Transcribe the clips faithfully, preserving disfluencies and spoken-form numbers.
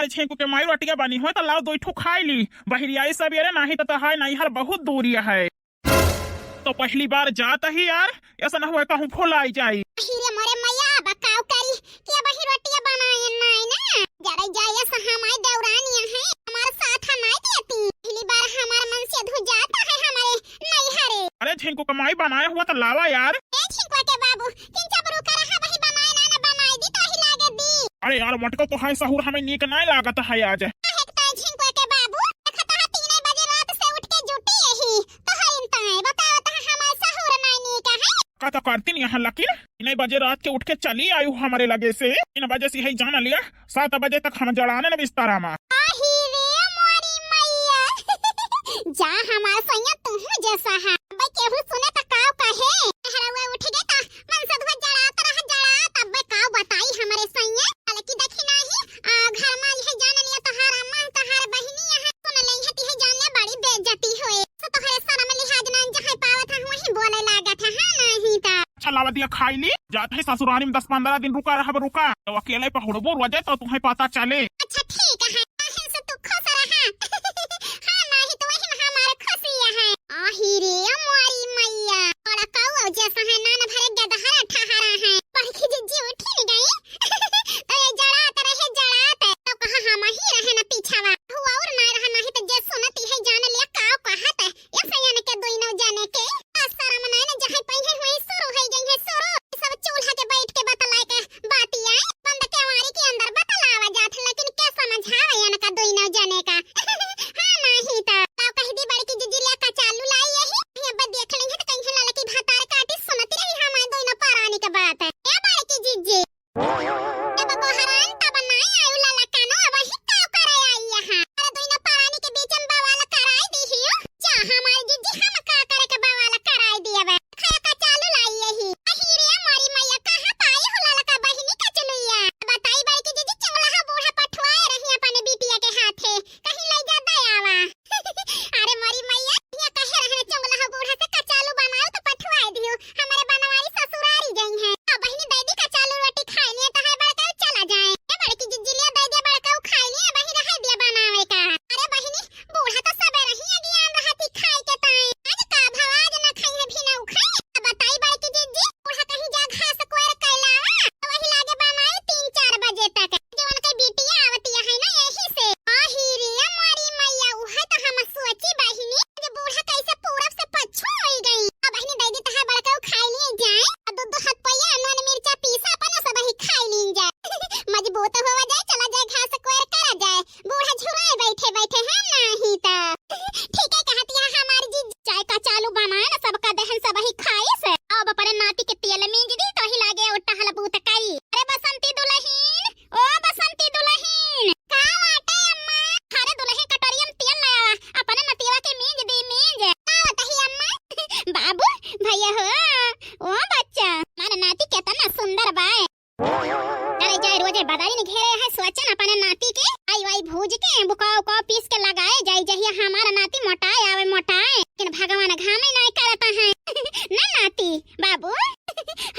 झिंकू के माई रोटिया बनी होय त लाओ दुइ ठो खाई ली। बहिरियाई सबेरे, नाही त तोहार नैहर बहुत दूरी है। तो पहली बार जात ही यार, ऐसा न होय कहूँ भुलाई जाई। अही रे मोरे मैया, अब काव करी कि अब ही रोटिया बनाए नाई ना। जरे जाए ऐसा हमारी देवरानी है, हमारे साथ नाई देती। पहली बार हमार मन से धु जाता है हमारे नैहरे। अरे झिंकू के माई बनाया हुआ तो लावा यार। ए झिंकुआ के बाबू, तीन चार रुका रहा, वही बनाए ना, ना बनाए दी तो ही लागे दी। अरे यार मटको, तोहार सहूर हमें नीक नाई लागत है आज। काहे के ताई झिंकुआ के बाबू, देखत है तीन बजे रात से उठ के जुटी यही, तो है इन ताई बताओ तो हमार सहूर नाई नीक है। का तो करती नहीं यहाँ लकीर, तीन बजे रात के उठ के चली आयु हमारे लगे से। तीन बजे से यही जान लिया, सात बजे तक हम जड़ाने न बिस्तारा मा। आही रे मोरी मैया। जा हमार सैया, तू जैसा है। अबे केहू सुने त काव कहे। हरवा उठ गए त मन से धुआ जड़ात रह जड़ात। अबे काव बताई हमरे सैया। हालांकि देखी नाही, आ, घर मा यह जान लिया तोहार अम्मा, तोहार बहिनी यहाँ सुन ले है, तिहे जान लिया बड़ी बेइज्जती होए। तो तोहरे शर्म लिहाज ना जहाँ पावत है, वहीं बोले लागत है, हाँ नहीं त। अच्छा लावा दिया खाई ली, जात है ससुरारी में दस पन्द्रह दिन रुका रहब, रुका। तो अकेले पहुड़बो रोजे तो तुम्हें पता चले। अच्छा ठीक है, काहे से तू खुश रहा। हाँ, नाही तो वही में हमार खुशी है। आही रे मोरी मैया, बड़ा कौआ जैसा है, नान भरे गदहरा ठहरा है। बड़की जिज्जी उठी नहीं गई। तो ये जड़ात रहे, जड़ात। तो कहा हम ही रहे न पीछावा। हुआ और ना रहा, नाही तो जे सुनती है जान लिया काव कहत है। ये सैयन के दोनों जने के शर्म नाई न, जहाँ पहिले हुई शुरू हो गई है शुरू। सब चूल्हा के बैठ के बतलाए के बाती आई, बंद केवारी के अंदर बतलावा जात, लेकिन के समझावे इनका दोनों जने का। हाँ, नाही त का कह दी बड़की जिज्जी ले कचालू लाई यही, ये अब देख लेंगे तो कहीं ललकी भतार काटी सुनती रही हमारे दोनों परानी के बात। ए बड़की जिज्जी, जब गोहरान तब नाई आयु ललकनो, अब ही का करे आई यहाँ? अरे दोनों परानी के बीच में बवाल कराई दी हियो। जा हमारी जिज्जी, हम का करे के बवाल कराई दिए बे। खाया का चालू लाई यही। अही रे मोरी मैया, कहाँ पाई हो ललका बहिनी का चुलैया? बताई बड़की जिज्जी, चुंगला बूढ़ा पठवाए रही अपने बिटिया के हाथे, कहीं ले जा दयावा। अरे मोरी मैया, ये कहे रहने चुंगला बूढ़ा से कचालू बनाओ तो पठवाए दियो, हमारे बनवारी ससुरारी गई है। अब बहिनी दे दी कचालू रोटी खाई लिए तो है बड़का चला जाए। ए बड़की जिज्जी लिया दे दे बड़का खाई लिए, बहिनी रह दिया बनावे का। अरे बहिनी, बूढ़ा तो सबे रही है ज्ञान रहती खाए के ताई। आज का भवा आज न खाई है भी न उखाई। अब बताई बड़की जिज्जी, बूढ़ा कहीं जा घास कोयर कैलावा, तो वही लागे बनाई तीन चार बजे तक। जवन के बिटिया आवती है ना यही से। आही रे मोरी मैया, उहे तो हम सोची बहिनी, जे बूढ़ा कैसे पूरब से पच्छू होई गई। अब बहिनी दे दी तहार बड़का खाई लिए जाए, और दो दो हाथ पैया नून मिर्चा पीसा अपन सब ही खाई लीन जाए। मजबूत होवा जाए, चला जाए घास कोयर करा जाए, बूढ़ा झुराए बैठे बैठे है नाही त। ठीक है कहती है हमारी जी, चाय का चालू बनाए ना सबका दहन सब ही खाए से। अब अपने नाती के तेल मींज दी तो ही लागे और टहल बूत करी। अरे बसंती दुलहिन, ओ बसंती दुलहिन। का बाटे अम्मा? अरे दुलहिन कटोरिया में तेल ले आवा, अपने नतिया के मींज दी मींज। का होता ही अम्मा? बाबू, भैया हो, ओ बच्चा, हमारा नाती कितना सुंदर बाए। अरे जाए रोजे बदारी ने घेरे है सोचन अपने नाती के, आई वाई भूज के बुकाओ को पीस के लगाए जाई, जहिया हमारा नाती मोटाए आवे मोटाए, लेकिन भगवान घामे नहीं करता है। ना नाती, बाबू,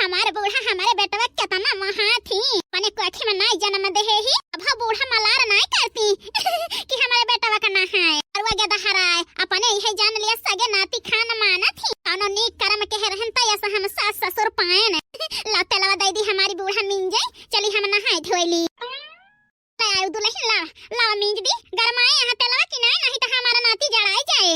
हमार बूढ़ा हमारे बेटवा केतना महा थी, अपने कोखी में नाई जन्म देहे ही, अब बूढ़ा मलार नाई करती कि हमारे बेटवा का ना है। और वो गदा हराए, अपने इहे जान लिया सगे नाती खान माना थी, कौनो नीक कर्म के रहन त ऐसा हम सास ससुर पाएन। ला तेलवा दे दी हमारी बूढ़ा मिंजे, चली हम नहाए धोए ली। ले आयो दुलहिन, लावा, लावा मींज दी। गरमाए यहाँ तेलवा कि नाई, नाही त हमारा नाती जड़ाई जाए।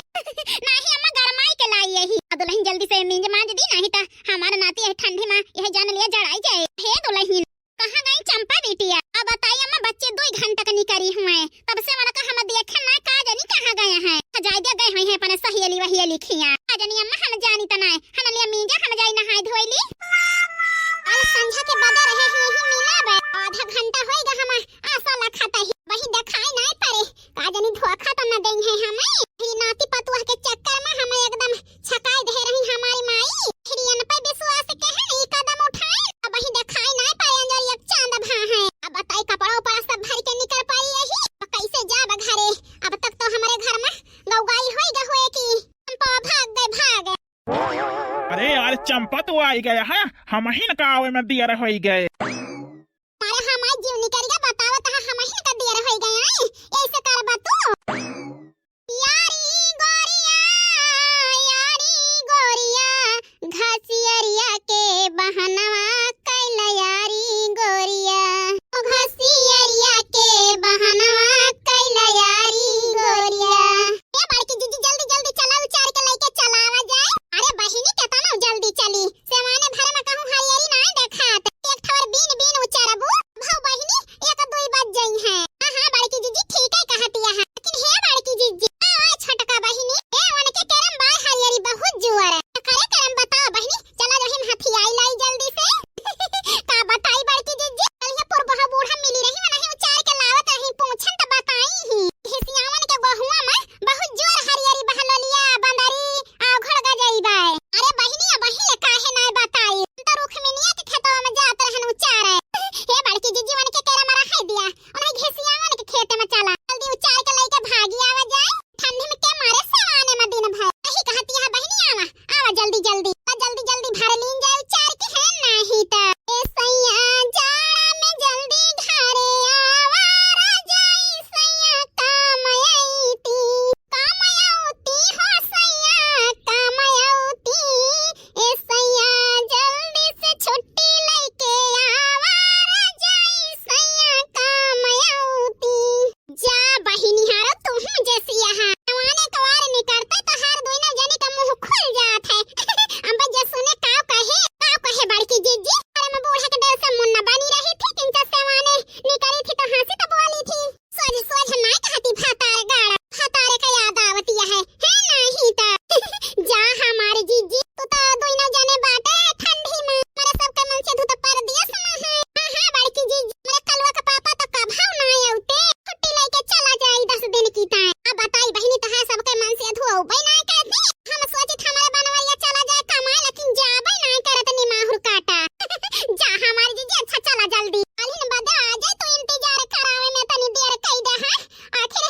नाही अम्मा, गरमाई के लाई यही। आ दुलहिन जल्दी से मींज मांज दी, नाही त हमारा नाती यह ठंडी मा यह जान लिया जड़ाई जाए। हे दुलहिन, कहाँ गई चंपा बिटिया? अब बताई अम्मा, बच्चे दो घंटा का निकरी हुए, तब से मन का हम देखे ना, का जानी कहाँ गए हैं। जाए दे गए हुए हैं अपने सहेली वहेली खिया। का जानी अम्मा, हम जानी त नाई, हम लिया मींजा, हम जाई नहाए धोए ली। कल संझा के बदर रहे हैं ही मिला बे, आधा घंटा होएगा हम आसा लखत ही, वही देखाई नाई पड़े। का जानी धोखा तो न देई है हमें। फिर नाती पतुआ के चक्कर में हमें एकदम छकाई दे रही हमारी माई। फिर इन पे विश्वास के है ई कदम उठाए। अब वही देखाई नाई पड़े अंजोर एक चांद भा है। अब बताई कपड़ा उपड़ा सब भर के निकल पाई यही। अब कैसे जाब घरे? अब तक तो हमारे घर में गौगाई होई ग होए कि हम पा भाग गए भाग। अरे यार चंपा, तू आई गया है, हम ही न का आवे में दियर होई गए। अरे हमार जीव निकल गया, बतावत है हम ही का देर होई गया। उपाय ना करत नी, हम सोचित हमारे बनवरिया चला जाए कमाए, लेकिन जाबे ना करत नी माहुर काटा। जा हमारी जीजी, अच्छा चला जल्दी, काल्हिन बदे आ जाए तो इंतजार करावे में तनी देर कई दे है। आखिर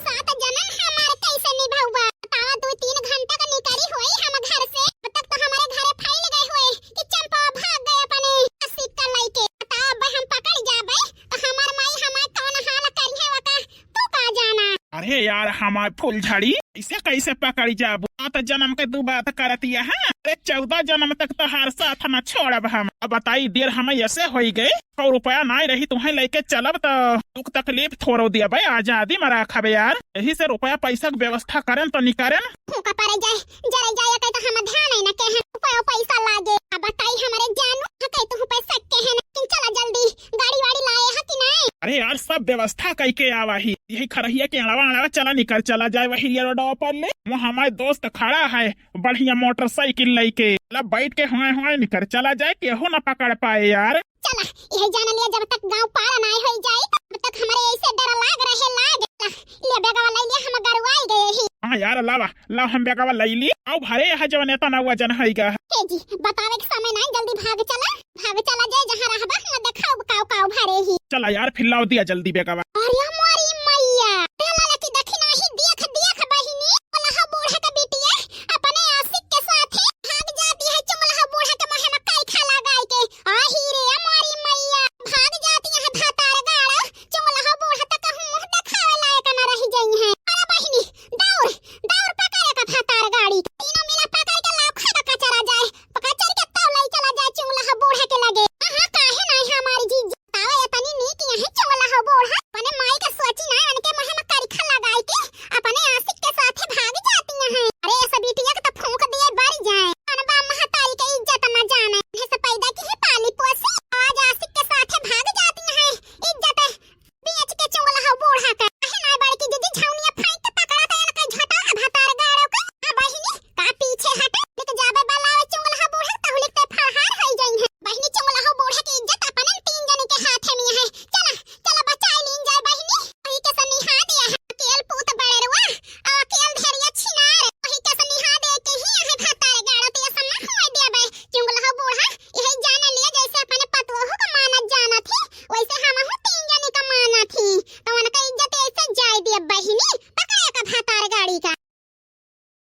सात जनम हमार कैसे निभौबा? बतावा, दो तीन घंटा का निकरी होई हम घर से, तब तक तो हमारे घरे फैल गए होए कि चंपा भाग गए अपने सिक्का लइके। बतावा, अब हम पकड़ जाबे तो हमार माई हमार कौन हाल करिहे वका, तू का जाना? अरे यार हमार फूलझड़ी, ऐसे कैसे पकड़ जाबू? सात जनम के तू बात करतिया है। अरे चौदह जनम तक तोहार साथ न छोड़ब हम। अब बताई, देर हमें ऐसे होई गए, सौ रुपया नाई रही तुम्हें लेके चलब त दुख तकलीफ थोड़ो दिया भाई, आजादी में रखबे यार। यही से रुपया पैसा के व्यवस्था करन तो निकरन। फूका पड़े जाए, जरे जाए के तो हम ध्यान ही न के हैं। रुपया पैसा लागे। अब बताई हमारे जानू, हके तू पैसा के है, लेकिन चला जल्दी, गाड़ी वाड़ी लाए है कि नहीं? अरे यार सब व्यवस्था कई के आवा ही, यही खरहिया के अड़वा अड़वा चला निकर चला जाए वही ये रोडवा पर ले। वो हमारे दोस्त खड़ा है बढ़िया मोटरसाइकिल लेके, ला बैठ के हुआए हुआए निकर चला जाए, केहू ना पकड़ पाए यार। चला, यही जान लिया, जब तक गांव पार ना हो जाए, तब तक हमारे ऐसे डर लाग रहे, लाग। ला, ले बेगवा ले लिया, हम गरुआई गए ही। हाँ यार, लावा, लाव हम बेगवा ले ली। आओ भरे यहाँ जवन एतना वजन है गा। हे जी, बतावे के समय ना, जल्दी भाग चला, भाग चला जाए, जहाँ रहबा, हम देखाओ काव काव भरे ही। चला यार, फिर लाव दिया जल्दी बेगवा। अरे